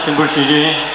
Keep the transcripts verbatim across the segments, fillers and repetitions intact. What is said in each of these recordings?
ཆེན་པོ་ཞུ་རྒྱུ་ཡིན།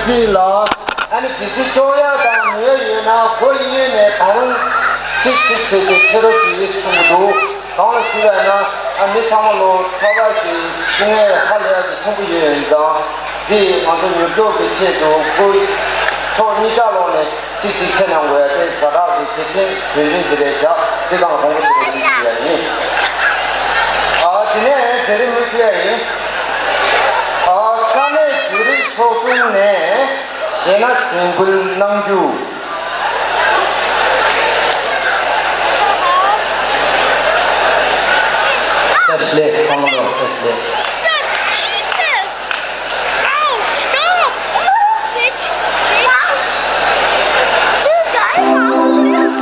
ཅིག་ལ། ཨ་ནི་དེ་ཚོ་སྐྱོང་ཡག་དང་ཉོ་ཡག་ཡོད་ན་སྒོ་ཡིན་ཡོད་ནས་ད་རུང་ཅིག་ཅིག་བྱས་ཏེ་ཕྱི་རོལ་དུ་ཡིས་གསུང་གི་འདུག་གང་ལ་ཞུ་བས་ན། ཨ་མི་ཚང་མ་ལོ་ཚ་བ་གི་སྐུ་ངལ་ཧ་ལས་ཀྱི་ཆེན་པོ་ཡོད་ཡིན་ཙང་། འདི་ང་ཚོ་མྱུར་སྐྱོབ་ཀྱི་ཆེད་དུ་སྐུ་ཕྱོགས་གཉིས་ཆ་ལོག་ནས་ཅིག་ཅིག་ཆེ་གནང་དགོས་ཡ་དེ་ཛ་དྲག་གི་གལ་ཆེན་དོན་ཆེན་ཞིག་རེད་བཞག་དེ་གང་དགོངས་པ་ཞིག་རེད་ཅེས་ཞུ་ཡ་ཡིན། ཨ་དེ་ནས་མཛད་རིམ་མུ་མཐུད་ཡ་ཡིན། ཨ་ས་གནས་བོད་རིགས་ཚོགས་ཆུང་ནས་གཞས་སྣ་གཟིགས་འབུལ་གནང་རྒྱུ། བཀྲ་ཤིས་བདེ་ལེགས། ཚང་མ་ལ་བཀྲ་ཤིས་བདེ་ལེགས། Jesus! Ow! Stop! Bitch! Bitch! This guy followed us.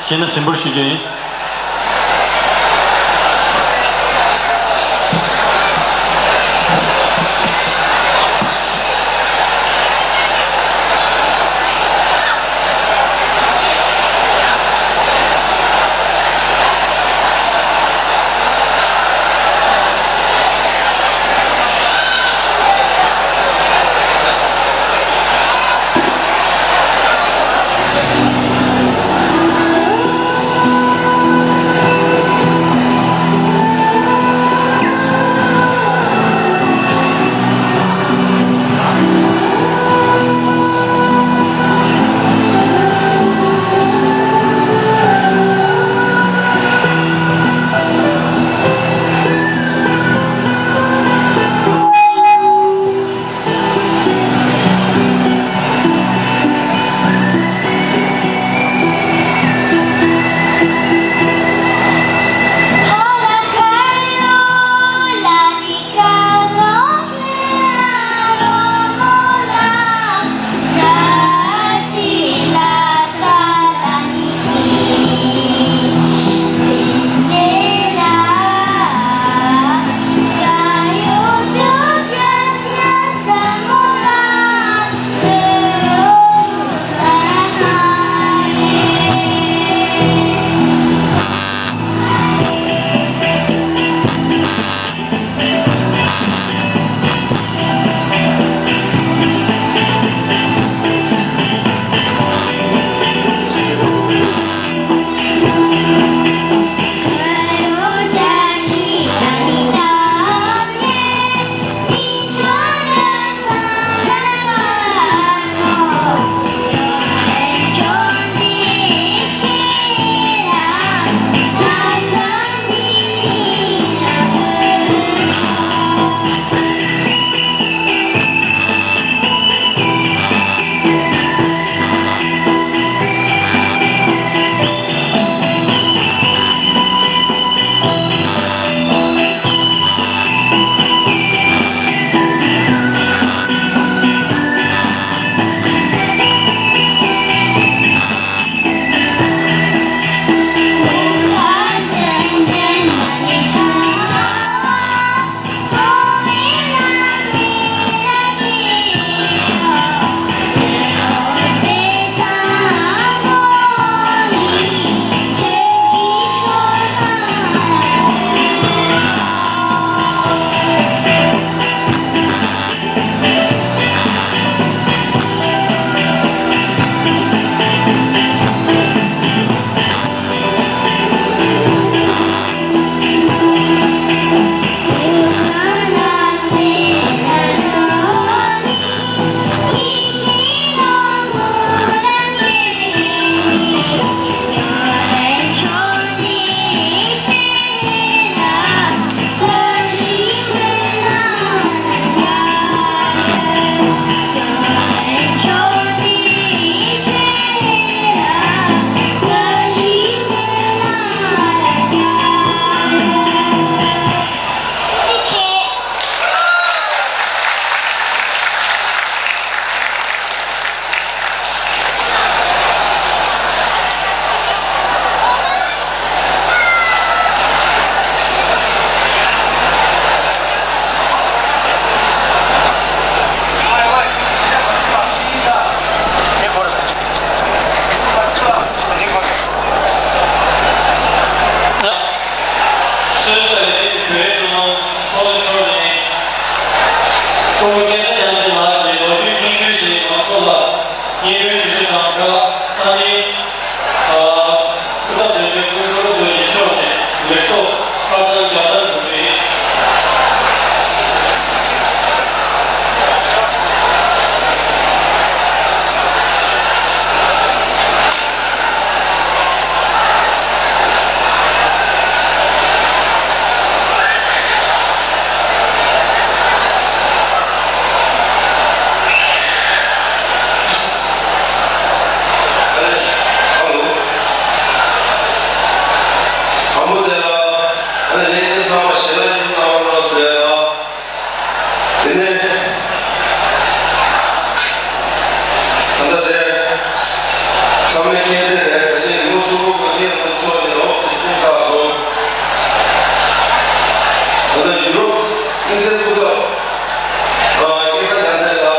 ཤེས་ན་གཟིམ་པར་ཞུ་རྒྱུ་ཡིན། ཡུ་རོབ་དམིགས་བསལ་སྐུ་ཚབ་སྐལ་བཟང་རྒྱལ་མཚན་ལགས།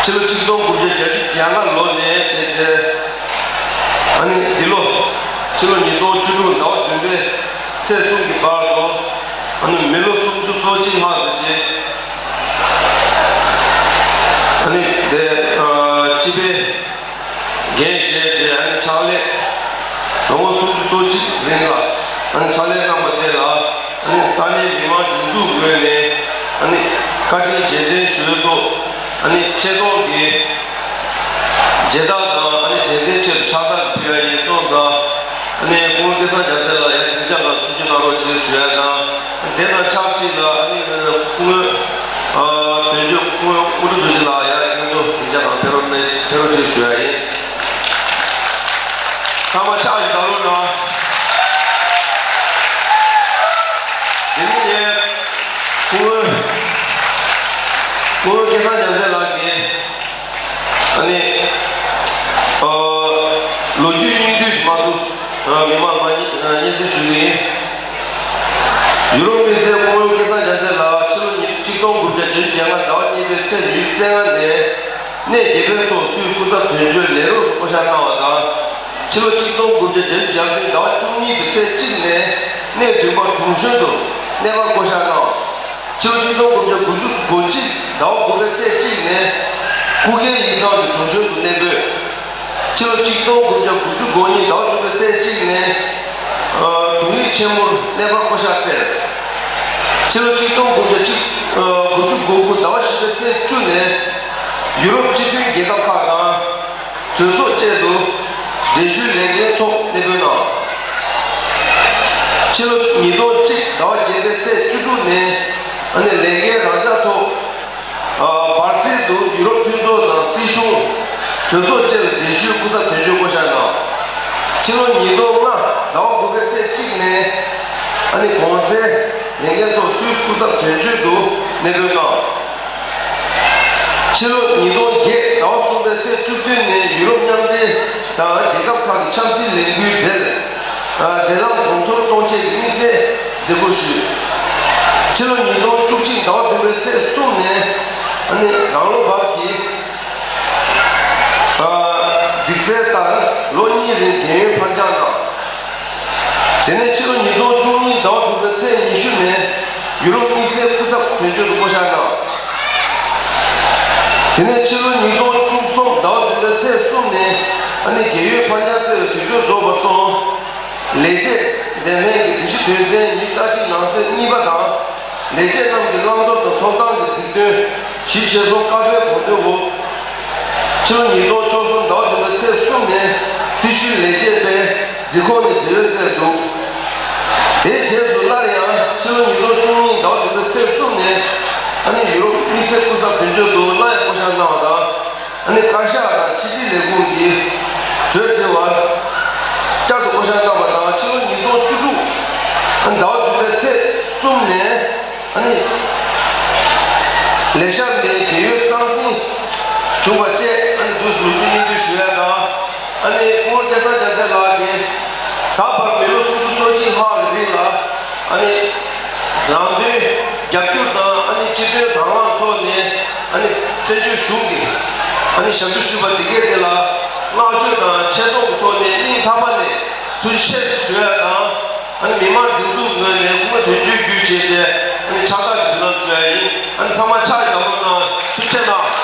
ཕྱི་ལོ་ཆིག་སྟོང་དགུ་བརྒྱ་བརྒྱད་ཅུ་གྱ་ལྔ་ལོ་ནས་བྱས་ཏེ། ཨ་ནི་འདི་ལོ་ཕྱི་ལོ་ཉིས་སྟོང་བཅུ་དྲུག་ཟླ་བ་བདུན་པའི་ཚེས་གསུམ་གྱི་བར་དུ། ཨ་ནི་མི་ལོ་སུམ་ཅུ་སོ་གཅིག་ལྷག་ཙམ་བྱས། ཨ་ནི་དེ་སྤྱི་པའི་འགན་བཞེས་རྗེས། ཨ་ནི་ཕྱག་ལས་ལོ་ངོ་སུམ་ཅུ་སོ་གཅིག་རིང་ལ། ཨ་ནི་ཕྱག་ལས་གནང་བ་དེ་ལ། ཨ་ནི་ས་གནས་མི་མང་སྒྲིག་འཛུགས་ངོས་ནས། ཨ་ནི་བཀའ་དྲིན་རྗེས་དྲན་ཞུ་འདོད། ཨ་ནི་ཆེ་མཐོང་གི་མཇལ་དར་དང་། ཨ་ནི་རྗེས་དྲན་ཆེད་དུ་ཕྱག་རྟགས་ཕུལ་ཡ་ཡིན་སོང་ཙང་། ཨ་ནི་སྐུ་ངོ་སྐལ་བཟང་རྒྱལ་མཚན་ལགས་ཡང་སྡིངས་ཆ་ནང་ཆུ་ཆུ་གནང་རོགས་ཞེས་ཞུ་ཡ་དང་། དེ་དང་ཆབས་ཅིག་ལ། ཨ་ནི་སྐུ་ངོ་དོན་གཅོད་སྐུ་ངོ་དབུ་ཁྲིད་རྡོ་རྗེ་ལགས་ཡང་སྙན་ཐོ་སྡིངས་ཆ་ནང་ཕེབས་རོགས་གནང་། ཕེབས་རོགས་ཞེས་ཞུ་ཡ་ཡིན། ཚང་མ་ཕྱག་ཞིག་བཞག་རོགས་གནང་། དེ་ནས་ངས་སྐུ་ངོ་སྐུ་ངོ་སྐལ་བཟང་རྒྱལ་མཚན་ལགས་ཀྱིས། ཨ་ནི་ཨ་ལོ་རྒྱུས་སྙིང་བསྡུས་ཤིག་མ་གཏོགས། ཨ་མི་མང་ལ་སྙན་སེང་ཞུ་གི་ཡིན། ཡུ་རོབ་དམིགས་བསལ་སྐུ་ངོ་སྐལ་བཟང་རྒྱལ་མཚན་ལགས་ཕྱི་ལོ་ཉིས་ཆིག་སྟོང་དགུ་བརྒྱ་བརྒྱད་ཅུ་གྱ་ལྔ་ཟླ་བ་གཉིས་པའི་ཚེས་ཉི་ཤུ་རྩ་ལྔ་ནས་གནས་བརྒྱད་པའི་ཐོག་སུད་སྐུ་ཚབ་དོན་གཅོད་ལས་རོགས་སུ་བསྐོ་བཞག་གནང་བ་དང་། ཕྱི་ལོ་ཆིག་སྟོང་དགུ་བརྒྱ་བརྒྱད་ཅུ་གྱ་བདུན་ཟླ་བ་བཅུ་གཉིས་པའི་ཚེས་གཅིག་ནས་གནས་བདུན་པ་དྲུང་གཞོན་དུ་གནས་བབ་བསྐོ་བཞག་གནང་། ཕྱི་ལོ་ཆིག་སྟོང་དགུ་བརྒྱ་དགུ་བཅུ་གོ་གཅིག་ཟླ་བ་དགུ་པའི་ཚེས་གཅིག་ནས་སྐུ་སྒེར་ཡིག་ཚང་གི་དྲུང་གཞོན་དུ་གནས་སྤོས། ཕྱི་ལོ་ཆིག་སྟོང་དགུ་བརྒྱ་དགུ་བཅུ་གོ་གཉིས་ཟླ་བ་དྲུག་པའི་ཚེས་གཅིག་ནས་ཨ་དྲུང་ཡིག་ཆེན་མོར་གནས་བབ་བསྐོ་བཞག་བསྩལ། ཕྱི་ལོ་ཆིག་སྟོང་དགུ་བརྒྱ་གཅིག་ཨ་དགུ་བཅུ་གོ་དགུ་ཟླ་བ་བཞི་པའི་ཚེས་བཅུ་ནས་ཡུ་རོབ་སྤྱི་མཐུན་རྒྱལ་ཁབ་ཁག་དང་། གྲོས་ཚོགས་བཅས་སུ་འགྲེལ་ཞུའི་ལས་འགན་ཐོག་གནས་སྤོས་གནང་། ཕྱི་ལོ་ཉིས་སྟོང་གཅིག་ཟླ་བ་བརྒྱད་པའི་ཚེས་བཅུ་དྲུག་ནས་ཨ་ནི་ལས་འགན་རང་འཇགས་ཐོག་ཨ་བར་སྲིད་དུ་ཡུ་རོབ་མཐུན་ཚོགས་དང་སྲིད་གཞུང་། གྲོས་ཚོགས་བཅས་ལ་འགྲེལ་ཞུའི་སྐུ་ཚབ་དོན་གཅོད་བསྐོ་བཞག་གནང་། ཕྱི་ལོ་ཉིས་སྟོང་ལྔ་ཟླ་བ་དགུ་པའི་ཚེས་གཅིག་ནས་ཨ་ནི་གོང་གསལ་ལས་འགན་ཐོག་སུད་སི་སྐུ་ཚབ་དོན་གཅོད་དུ་གནས་སྤོས་གནང་། ཕྱི་ལོ་ཉིས་སྟོང་བརྒྱད་ཟླ་བ་གསུམ་པའི་ཚེས་བཅུ་བདུན་ནས་ཡུ་རོབ་མཉམ་འབྲེལ་དང་རྒྱལ་ཁབ་ཁག་གི་ཆབ་སྲིད་ལས་འགུལ་འབྲེལ་འབྲེལ་ལམ་གོང་མཐོར་གཏོང་ཆེད་ཀྱི་དམིགས་བསལ་མཛད་སྒོར་ཞུགས། ཕྱི་ལོ་ཉིས་སྟོང་བཅུ་གཅིག་ཟླ་བ་བདུན་པའི་ཚེས་གསུམ་ནས་ཨ་ནི་རང་ལོ་བབས་ཀྱི་སྒྲིག་གསལ་ལྟར་ལོ་གཉིས་རིང་རྒས་ཡོལ་ཕར་འགྱངས་གནང་། དེ་ནས་ཕྱི་ལོ་ཉིས་སྟོང་བཅུ་གཉིས་ཟླ་བ་དྲུག་པའི་ཚེས་ཉི་ཤུ་ནས་ཡུ་རོབ་དམིགས་བསལ་སྐུ་ཚབ་དོན་གཅོད་དུ་བསྐོ་བཞག་གནང་། དེ་ནས་ཕྱི་ལོ་ཉིས་སྟོང་བཅུ་གསུམ་ཟླ་བ་བདུན་པའི་ཚེས་གསུམ་ནས་ཨ་ནི་རྒས་ཡོལ་ཕར་འགྱངས་བསྩལ་བའི་དུས་ཚོད་རྫོགས་པར་སོང་། ལས་བྱེད་འདེམས་ལྷན་གྱི་སྒྲིག་གཞི་དོན་ཚན་ཉི་ཤུ་རྩ་གཅིག་ནང་གསེས་གཉིས་པ་དང་། ལས་བྱེད་རྣམས་ཀྱི་བླང་དོར་དང་ཐོབ་ཐང་གི་སྒྲིག་དོན་བཞི་ཞེས་སོགས་བཀའ་པོད་དགོངས་དོན་འོག་ཕྱི་ལོ་ཉིས་སྟོང་བཅུ་གསུམ་ཟླ་བ་བདུན་པའི་ཚེས་གསུམ་ནས་སྲི་ཞུའི་ལས་བྱེད་པའི་སྒྲིག་ཁོངས་ནས་བྲེལ་ཡོད་བསྩལ་འདུག་དེའི་རྗེས་སུ་སླར་ཡང་ཕྱི་ལོ་ཉིས་སྟོང་བཅུ་གཉིས་ཟླ་བ་བདུན་པའི་ཚེས་གསུམ་ནས་ཨ་ནི་ཡུ་རོབ་དམིགས་བསལ་སྐུ་ཚབ་དོན་གཅོད་དུ་སླར་ཡང་བསྐོ་བཞག་གནང་བ་དང་། ཨ་ནི་བཀའ་ཤག་དང་ཕྱི་དྲིལ་ལས་ཁུངས་ཀྱི་གྲོས་འབྲེལ་བར་བསྐྱར་དུ་བསྐོ་བཞག་གནང་བ་དང་། ཕྱི་ལོ་ཉིས་སྟོང་བཅུ་དྲུག་ཟླ་བ་བདུན་པའི་ཚེས་གསུམ་ནས་ཨ་ནི་ལས་ཤག་ནས་རྒས་ཡོལ་གཙང་སེལ་བྱུང་བ་བཅས། ཨ་ནི་དུས་སུ་ལོ་རྒྱུས་སྙིང་བསྡུས་ཞུ་ཡ་དང་། ཨ་ནི་སྐུ་ངོ་སྐལ་བཟང་རྒྱལ་མཚན་ལགས་ཀྱིས་ད་བར་མི་ལོ་སུམ་ཅུ་སོ་གཅིག་ལྷག་གི་རིང་ལ་ཨ་ནི་རང་དོན་རྒྱབ་སྐྱོར་དང་། ཨ་ནི་སྤྱི་དོན་དང་བླངས་ཐོག་ནས་ཨ་ནི་བཙན་བྱོལ་གཞུང་གི་ཨ་ནི་ཞབས་ཞུ་ཞུས་པ་དེ་གས་དེ་ལ་བསྔགས་བརྗོད་དང་ཆེ་མཐོང་གི་ཐོག་ནས་སྙིང་ཐག་པ་ནས་ཐུགས་རྗེ་ཆེ་ཞུ་ཡ་དང་། ཨ་ནི་མི་མང་སྒྲིག་འཛུགས་ངོས་ནས་སྐུ་ངོ་དོན་གཅོད་བརྒྱུད་བྱས་ཏེ་ཨ་ནི་ཕྱག་རྟགས་ཀྱི་མདུན་ལམ་ཞུ་ཡ་ཡིན། ཨ་ནི་ཚང་མ་ཕྱག་རྒྱག་རོགས་གནང་། ཐུགས་རྗེ་ཆེ་གནང་།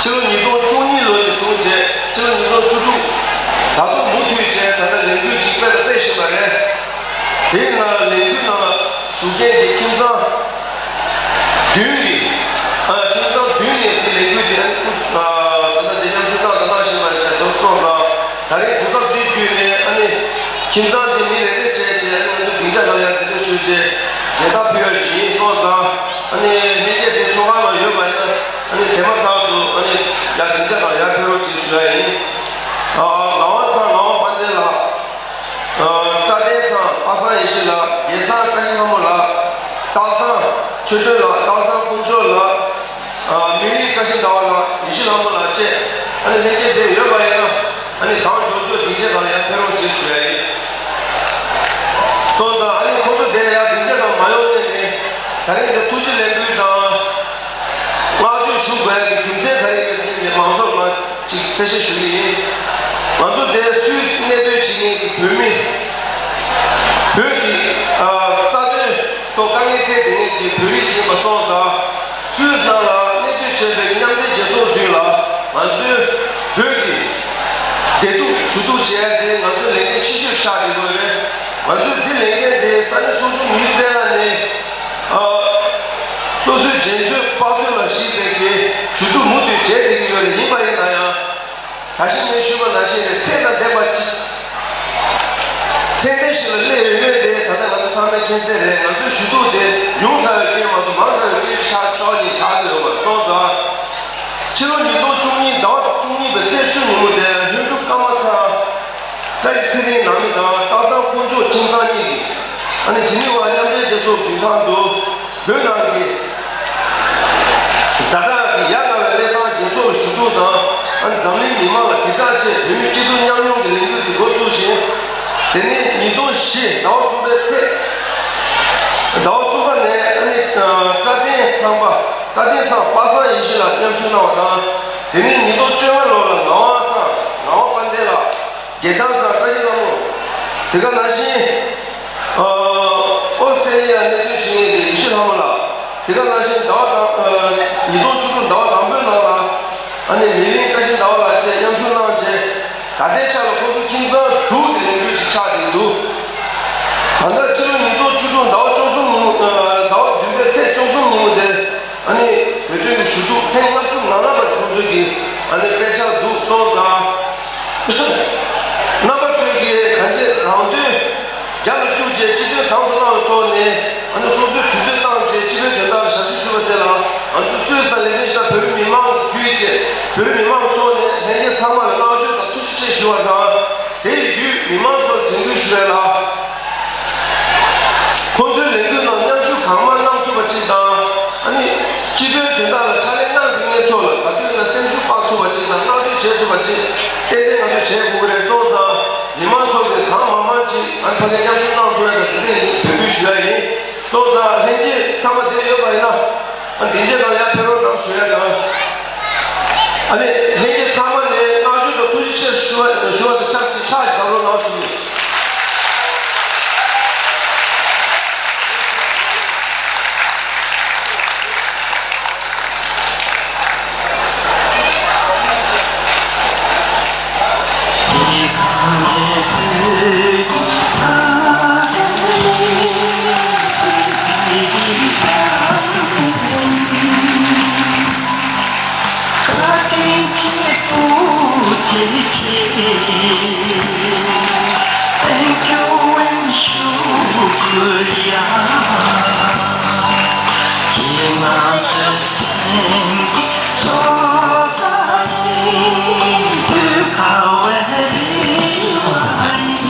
ཕྱི་ལོ་ཉིས་སྟོང་བཅུ་གཉིས་ལོ་ནས་བཟུང་བྱས་ཕྱི་ལོ་ཉིས་སྟོང་བཅུ་དྲུག་ད་དུང་མུ་མཐུད་བྱས་ད་ལྟ་ལས་འགུལ་ཅིག་སྤེལ་དང་སྤེལ་བཞིན་པ་རེད། དེའི་ནང་ལས་འགུལ་ནང་ཞུགས་མཁན་གྱི་ཁྱིམ་ཚང་བདུན་གྱི་ཨ་ཁྱིམ་ཚང་བདུན་ནས་དེ་ལས་འགུལ་དེ་ཨ་ད་ལྟ་དེ་མཉམ་ཞུགས་གནང་དང་གནང་བཞིན་པ་རེད་ཟེར་དུ་སོང་ཙང་། ད་རེས་དུས་སྐབས་འདི་བརྒྱུད་ནས་ཨ་ནི་ཁྱིམ་ཚང་དེ་མི་རེ་རེ་བྱས་བྱས་ཨ་ནི་ང་ཚོ་སྡིངས་ཆ་སྒང་ཡར་དེ་འདྲ་ཞུས་བྱས་མཇལ་དར་ཕུལ་ཡག་ཅིག་ཡིན་སོང་ཙང་། ཨ་ནི་ལྷན་རྒྱས་དེ་ཚོགས་ཁང་ནང་ཡོད་པ་ཡིན་ན་ཨ་ནི་དེ་མ་ཐག་ཏུ་ཨ་ནི་ཡར་སྡིངས་ཆ་སྒང་ཡར་ཕེབས་རོགས་ཅིག་ཞུ་ཡག་ཡིན། ཨ་ངག་དབང་ཚང་ངག་དབང་དཔལ་ལྡན་ལགས། ཨ་བཀྲ་བསྟན་ཚང་པ་སངས་ཡེ་ཤེས་ལགས། རྒྱལ་ཚང་བཀྲ་ཤིས་ལྷ་མོ་ལགས། སྟག་ཚང་ཆོས་སྒྲོན་ལགས། སྟག་ཚང་དཀོན་མཆོག་ལགས། ཨ་མི་ལི་བཀྲ་ཤིས་ཟླ་བ་ལགས། ཡེ་ཤེས་ལྷ་མོ་ལགས་བཅས་ཨ་ནི་ལྷན་རྒྱས་དེ་ཡོད་པ་ཡིན་ན་ཨ་ནི་གང་མགྱོགས་མགྱོགས་སྡིངས་ཆ་སྒང་ཡར་ཕེབས་རོགས་ཅེས་ཞུ་ཡག་ཡིན། སོང་ཙང་ཨ་ནི་ཁོང་ཚོ་དེ་ཡར་སྡིངས་ཆ་སྒང་མ་ཡོང་སྔོན་ནས་ད་རིང་འདི་ཐུགས་རྗེ་ལེགས་འབུལ་དང་བསྔགས་བརྗོད་ཞུ་དགོས་ཡག་གི་རྒྱུ་མཚན་ག་རེ་ཡིན་མིན་དེ་མང་ཚོགས་ལ་ཅིག་གསལ་བཤད་ཞུ་གི་ཡིན། ང་ཚོ་དེ་སུད་སི་གནས་སྡོད་བྱེད་མཁན་གྱི་བོད་མི། བོད་ཀྱི་ཨ་རྩ་དོན་ཐོག་དཀའ་ངལ་འཕྲད་བསྡད་མཁན་གྱི་བོད་རིགས་ཡིན་པ་སོང་ཙང་། སུད་སི་ནང་ལ་གནས་སྡོད་བྱས་པའི་མཉམ་འབྲེལ་རྒྱལ་ཚོགས་མདུན་ལ་ང་ཚོའི་བོད་ཀྱི་བདེ་སྡུག་ཞུ་གཏུག་བྱེད་ཡག་དེ་ང་ཚོའི་ལས་འགན་ཆེ་ཤོས་ཆགས་བསྡད་ཡོད་རེད། ང་ཚོས་འདི་ལས་འགན་དེ་ས་གནས་ཚོགས་ཆུང་ཉི་ཤུ་རྩ་ལྔ་ནས་ཨ་སོ་སོའི་འགྲན་རྩོད་དཔག་ཚོད་ལ་གཞིགས་པའི་གི་ཞུ་གཏུག་མུ་མཐུད་བྱས་བསྡད་ཀྱི་ཡོད་རེད། ཡིན་པ་ཡིན་ན་ཡང་། ད་ཅི་ངས་ཞུས་པ་ནང་བཞིན་རེད། ཚད་དང་ལྡན་པ་ཅིག་ཚད་ལྡན་ཞིག་ལ་སླེབས་ཡོད་མེད་དེ་ད་ལྟ་ང་ཚོ་ཚང་མས་མཁྱེན་གསལ་རེད། ང་ཚོའི་ཞུ་གཏུག་དེ་ཉུང་དྲགས་པའི་སྐྱོན་མ་གཏོགས་མང་དྲགས་པའི་སྐྱོན་ཆགས་ཆགས་ཀྱི་ཡོད་པ་སོང་ཙང་། ཕྱི་ལོ་ཉིས་སྟོང་བཅུ་གཉིས་ཟླ་བ་བཅུ་གཉིས་པའི་ཚེས་བཅུ་ཉིན་མོ་དེ་ལྷུན་གྲུབ་ཀརྨ་ཚང་བཀྲ་ཤིས་ཚེ་རིང་ནང་མི་དང་སྟག་ཚང་དཀོན་མཆོག་ཁྱིམ་ཚང་གཉིས་ཀྱིས་ཨ་ནི་ཇི་ནི་ཝ་མཉམ་འབྲེལ་རྒྱལ་ཚོགས་མདུན་ཐང་དུ། བོད་ནང་གི་ཛ་དྲག་གི་ཡ་ང་བའི་གནས་སྟངས་རྒྱལ་ཚོགས་ལ་ཞུ་གཏུག་དང་། ཨ་ནི་འཛམ་གླིང་མི་མང་ལ་དྲིལ་བསྒྲགས་ཆེད་བོད་མི་སྐྱིད་སྡུག་མཉམ་མྱོང་གི་ལས་འགུལ་དེ་འགོ་བཙུགས་ཤིང་། དེ་ནི་ཉིས་སྟོང་བཞི་ཟླ་བ་གསུམ་པའི་ཚེས། ཟླ་བ་གསུམ་པ་ནས་ཨ་ནི་བཀྲ་བསྟན་ཚང་པ་བཀྲ་བསྟན་ཚང་པ་སངས་ཡེ་ཤེས་ལགས་མཉམ་ཞུགས་གནང་བ་དང་། དེ་ནི་ཉིས་སྟོང་བཅོ་ལྔ་ལོ་ལ་ངག་དབང་ཚང་ངག་དབང་དཔལ་ལྡན་ལགས། རྒྱལ་ཐང་ཚང་བཀྲ་ཤིས་ལྷ་མོ། དེ་ག་ནང་བཞིན། ཨོ་སི་ཀྲེ་ལི་ཡ་གནས་སྡོད་བྱེད་མཁན་གྱི་ཡེ་ཤེས་ལྷ་མོ་ལགས། དེ་ག་ནང་བཞིན་ཟླ་བ་དང་། ཉིས་སྟོང་བཅུ་དྲུག་ཟླ་བ་དང་པོའི་ནང་ལ། ཨ་ནི་མི་ལིང་བཀྲ་ཤིས་ཟླ་བ་ལགས་བཅས་མཉམ་ཞུགས་གནང་རྗེས། ད་ལྟའི་ཆ་ལ་ཁོང་ཚོ་ཁྱིམ་ཚང་དྲུག་གི་ལས་འགུལ་ཞིག་ཆགས་བསྡད་འདུག་ད་ལྟ་ཕྱི་ལོ་ཉིས་སྟོང་བཅུ་དྲུག་ཟླ་བ་བཅུ་གསུམ་ཉིན་མོ། ཟླ་བ་བདུན་པའི་ཚེས་བཅུ་གསུམ་ཉིན་མོ་དེ། ཨ་ནི་བོད་དོན་གྱི་ཞུ་གཏུག་ཐེངས་ལྔ་བཅུ་ང་ལྔ་པ་དེ་ཁོང་ཚོས་ཀྱི་ཨ་ནི་སྤེལ་འཆར་འདུག་སོང་ཙང་། རྣམ་པ་ཚོས་ཀྱིས་གང་ཅི་རང་དོན་རྒྱབ་ལ་བཅུག་བྱས་སྤྱི་དོན་དང་དུ་བླངས་པའི་ཐོག་ནས་ཨ་ནི་སོ་སོའི་དུས་ཚོད་བཏང་བྱས་སྤྱི་པའི་དོན་དག་ལ་ཞབས་ཞུ་ཞུ་བ་དེ་ལ་ང་ཚོས་སུད་སི་དང་ལས་དོན་ཞུ་བ་བོད་མི་མི་མང་བརྒྱུད་བྱས་བོད་མི་མང་ཐོག་ནས་ལྷན་རྒྱས་ཚང་མ་ལ་བསྔགས་བརྗོད་དང་ཐུགས་རྗེ་ཆེ་ཞུ་བ་དང་། དེ་ཡི་བརྒྱུད་མི་མང་ཚོར་དྲན་སྐུལ་ཞུ་བ་ལ། ཁོང་ཚོའི་ལས་འགུལ་ནང་མཉམ་ཞུགས་གང་མང་གནང་ཐུབ་པ་ཅིག་དང་། ཨ་ནི་སྤྱི་པའི་དོན་དག་ལ་ཕྱག་ལས་གནང་མཁན་ཚོ་ལ་ག་དུས་ཡིན་ན་སེམས་ཤུགས་སྤར་ཐུབ་པ་ཅིག་དང་བསྔགས་བརྗོད་བྱེད་ཐུབ་པ་ཅིག་ཏན་ཏན་ང་ཚོས་བྱེད་དགོས་ཀྱི་རེད་སོང་ཙང་། མི་མང་ཚོ་གིས་གང་མང་མང་ཅིག་ཨ་ནི་ཕ་གིར་མཉམ་ཞུགས་གནང་ཐུབ་ཡ་དང་དེ་འདྲ་ཡིན་འབོད་སྐུལ་ཞུ་ཡ་ཡིན། སོང་ཙང་ལྷན་རྒྱས་ཚང་མ་བསྡད་ཡོད་པ་ཡིན་ན། ཨ་སྡིངས་ཆ་སྒང་ཡར་ཕེབས་རོགས་གནང་ཞུ་ཡ་དང་། ཨ་ནི་ལྷན་རྒྱས་ཚང་མ་ནས་བསྔགས་བརྗོད་དང་ཐུགས་རྗེ་ཆེ་ཞུ་བ་ཞུ་བ་དང་ཕྱག་ཕྱག་ཞིག་བཞག་རོགས་གནང་ཞུ། Thank you and shukriya. Himachal Singh, Sotani, Bukaweri, Bukaweri.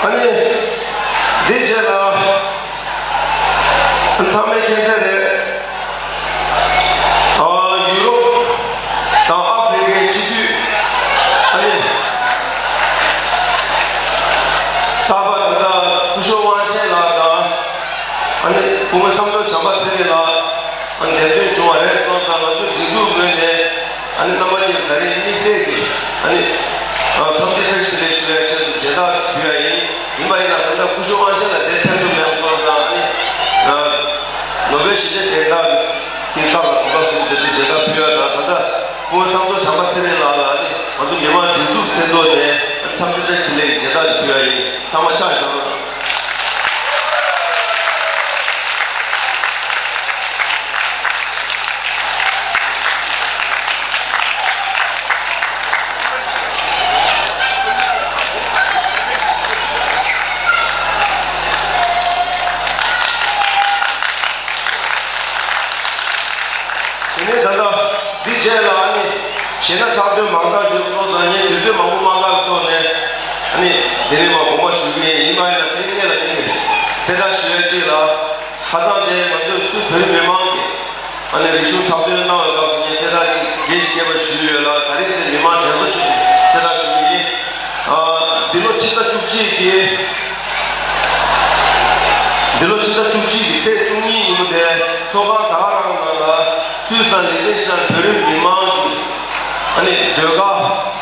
ཨ་ནི། འདི་རྗེས་ལ། ཚང་མས་མཁྱེན་གསལ་རེད། ཨ་ཡུ་རོབ་དང་ཨ་ཧྥེ་རི་ཁའི་སྤྱི་འཐུས། ཨ་ནི། གསར་པ་ད་ལྟ་སྐུ་ཞབས་དབང་ཆེན་ལགས་དང་ སྐུ་ངོ་བསམ་གྲུབ་བྱམས་པ་ཚེ་རིང་ལགས་ཨ་ནི་འདེམས་ཐོན་བྱུང་བ་རེད་སོང་ཙང་ང་ཚོ་སྒྲིག་འཛུགས་ངོས་ནས་ཨ་ནི་རྣམ་པ་གཉིས་ད་རེས་དམིགས་བསལ་གྱི་ཨ་ནི་འཚམས་འདྲི་བཀྲ་ཤིས་བདེ་ལེགས་ཞུ་ཡ་ཆེད་དུ་མཇལ་དར་ཕུལ་ཡ་ཡིན། ཡིན་པ་ཡིན་ན་ད་ལྟ་སྐུ་ཞབས་དབང་ཆེན་ལགས་དེ་ཕེབས་ཐུབ་མེད་སོང་ཙང་ཨ་ནི་ནོ་བེལ་ཞི་བདེ་གཟེངས་རྟགས་ཀྱི་རྟགས་ལ་གོ་སྐབས་ཟིན་ཆེད་དུ་མཇལ་དར་ཕུལ་ཡ་དང་ད་ལྟ་སྐུ་ངོ་བསམ་གྲུབ་བྱམས་པ་ཚེ་རིང་ལགས་ལ་ཨ་ནི་ང་ཚོ་མི་མང་སྒྲིག་འཛུགས་མཚན་ཐོག་ནས་འཚམས་འདྲི་བཀྲ་ཤིས་བདེ་ལེགས་ཀྱི་མཇལ་དར་ཞིག་ཕུལ་ཡ་ཡིན། ཚང་མ་ཕྱག་ཞུ་རོགས། དེ་ནས་ད་ལྟ་འདི་རྗེས་ལ་ཨ་ནི་གཞས་སྣ་འཁྲབ་སྟོན་མང་དག་ཞིག་ཚོགས་དང་ངས་དུས་ཚོད་མང་པོ་མ་འགོར་བའི་ཐོག་ནས་ཨ་ནི་དེ་རིང་མ་དགོངས་པ་ཞུ་གི་ཡིན། ཡིན་པ་ཡིན་ན་དེ་རིང་ངས་ལ་ཡིན་གྱི་གསལ་བསྒྲགས་ཞུ་ཡ་གཅིག་ལ། ཁ་སང་དེ་ང་ཚོས་སུ་བོད་མི་མང་གི་ཨ་ནི་རིག་གཞུང་འཁྲབ་སྟོན་གནང་བའི་སྐབས་སུ་ངས་གསལ་བསྒྲགས་ཅིག་རྒྱས་ཤིག་རྒྱས་པ་ཞུས་ཡོད་ལ། ད་རེས་དེ་མི་མང་དྲན་གསོ་ཞུ་གསལ་བསྒྲགས་ཞུ་གི་ཡིན། ཨ། འདི་ལོ་ཕྱི་ཟླ་བཅུ་གཅིག་གི་འདི་ལོ་ཕྱི་ཟླ་བཅུ་གཅིག་གི་ཚེས་བཅུ་གཉིས་ཉིན་མོ་དེ་ཚོགས་ཁང་ད་ག་རང་ནང་ལ་སུད་སི་དང་ལི་ཏེན་ཤི་ཊན་བོད་རིགས་མི་མང་གི་ཨ་ནི་ཟློས་གར་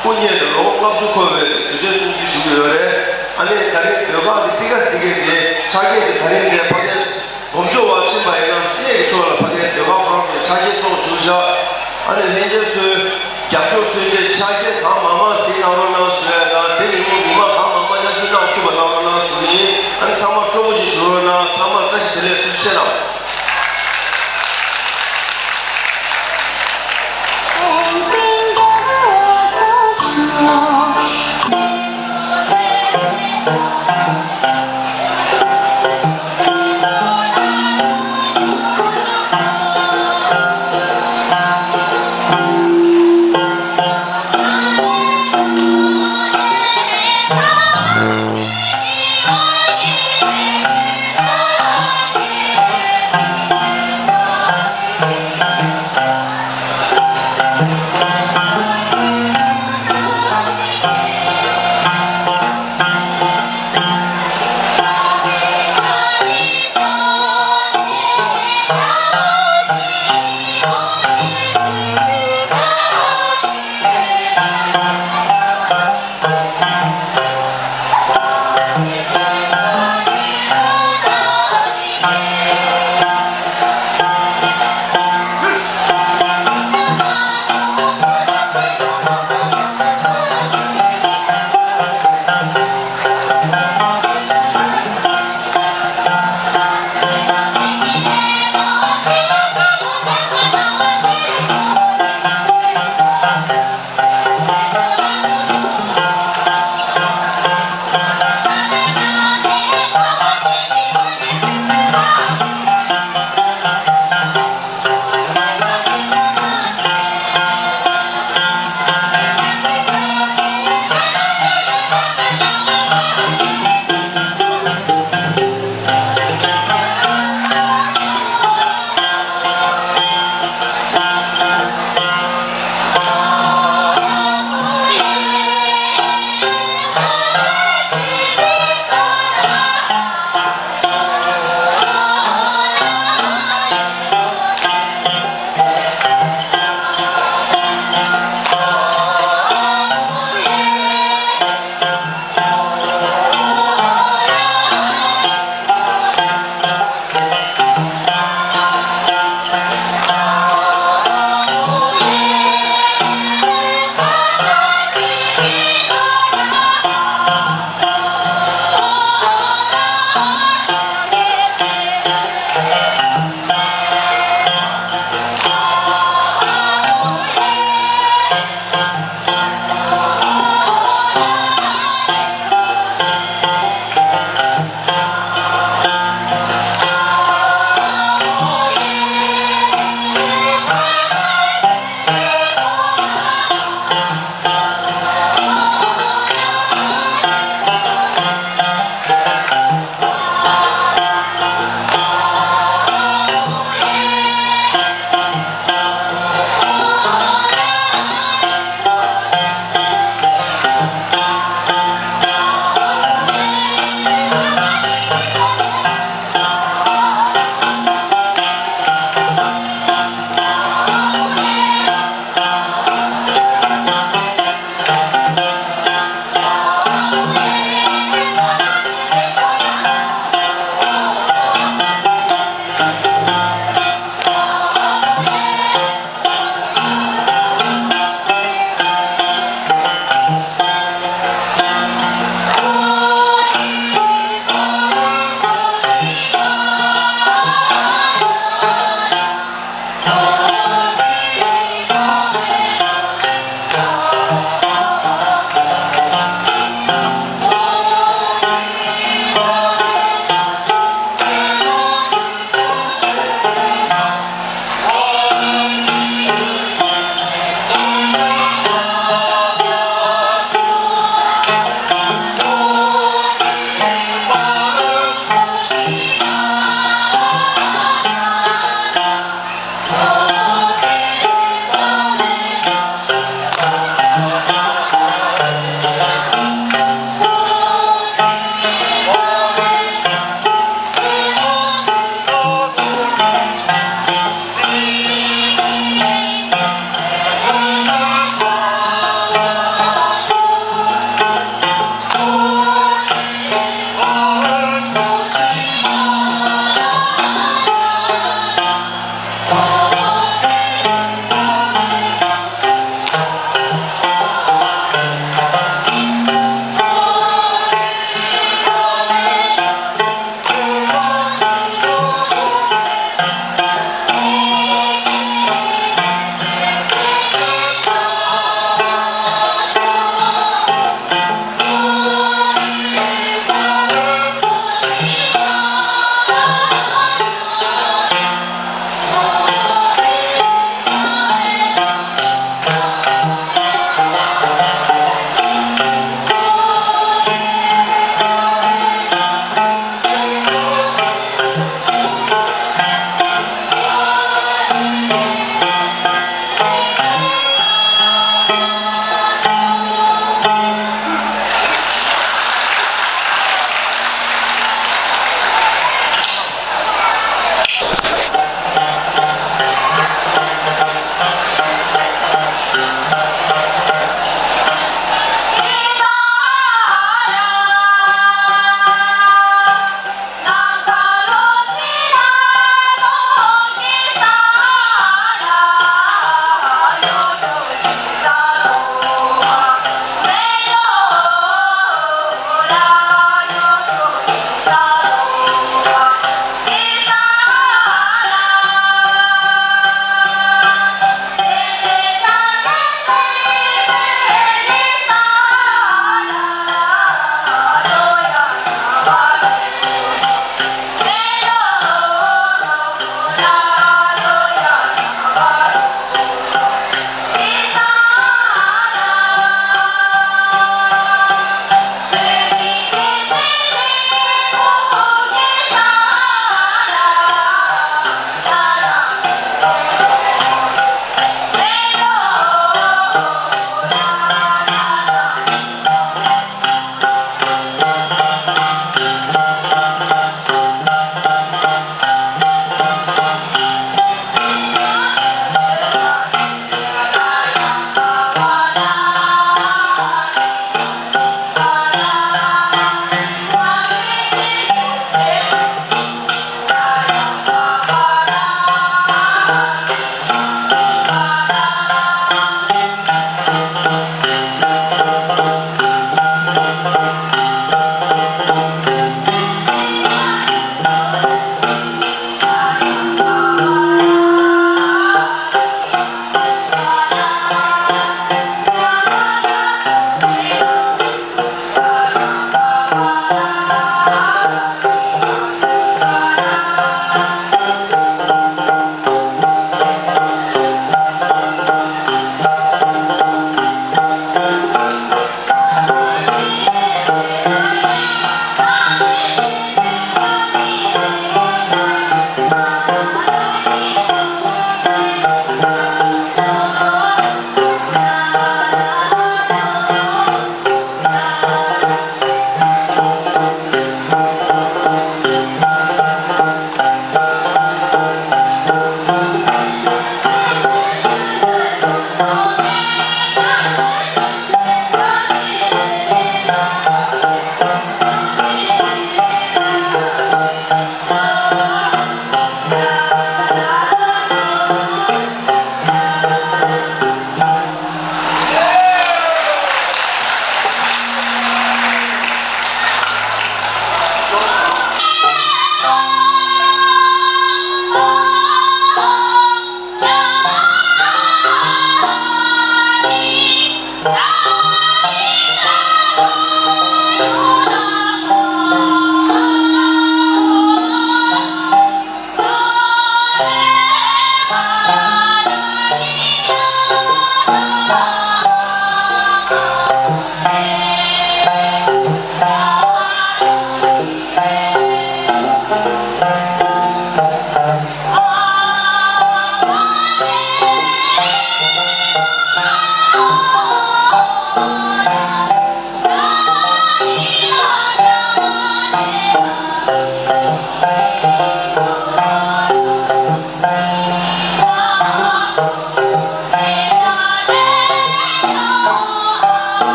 སྐུ་བརྙན་དུ་ལོ་ངོ་ལྔ་བཅུ་འཁོར་བའི་དུས་སྟོན་སྲུང་བརྩི་ཞུ་གི་ཡོད་རེད། ཨ་ནི་ད་རེས་ཟློས་གར་གྱི་ཊི་ཀེ་ཊི་དེ་གའི་དེ་ཆ་རྐྱེན་དེ་ད་རེས་དེ་ཕ་གིར་སྒོམ་ཆུང་བ་ཕྱིན་པ་ཡིན་ན་གནས་ཀྱི་ཕྱོགས་ལ་ཕ་གིའི་ཟློས་གར་ཁོ་རང་ཚོའི་ཆ་རྐྱེན་ཚོགས་བཞུགས་བཞག་ཨ་ནི་ལྷན་རྒྱས་ཚོས་རྒྱབ་སྐྱོར་མཚོན་ཆེད་ཆ་རྐྱེན་གང་མང་མང་གཟིགས་གནང་རོགས་གནང་ཞུ་ཡ་དང་དེ་ཡིན་མོ་མི་མང་གང་མང་མང་མཉམ་ཞུགས་གནང་ཐུབ་པ་གནང་རོགས་གནང་ཞུ་གི་ཡིན། ཨ་ནི་ཚང་མ་སྤྲོ་པོ་ཞིག་ཞུ་རོགས་གནང་། ཚང་མར་བཀྲ་ཤིས་བདེ་ལེགས། ཐུགས་རྗེ་ཆེ་གནང་།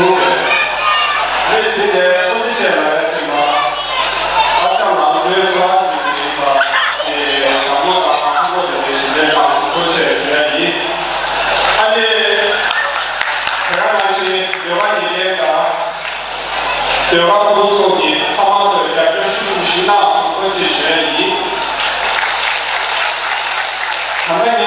ལས་དེ་ནས་ཨོ་ཏི་ཤེ་ལ་ཡ་ཅིག་མ། ཨ་ཅག་ལ་ལོའི་བླ་མ་ཡིན་པ་ཅེས་ཞྭ་མོ་དང་ཁང་པ་དེ་ནས་ཞིང་ལས་ལ་སུ་ཐུགས་ཆེ་ཞུ་ཡ་ཡིན། ཨ་ནི། དེ་ག་ནང་བཞིན་ཡོ་ག་ཉིན་ལས་དང་། ཟློས་གར་ཁོང་སོགས་ཀྱི་ཕ་མ་ཚོས་རྒྱབ་སྐྱོར་ཤུགས་ཆེན་ཞུས་གནང་སོང་ཐུགས་རྗེ་ཆེ་ཞུ་ཡ་ཡིན། ད་ལྟ་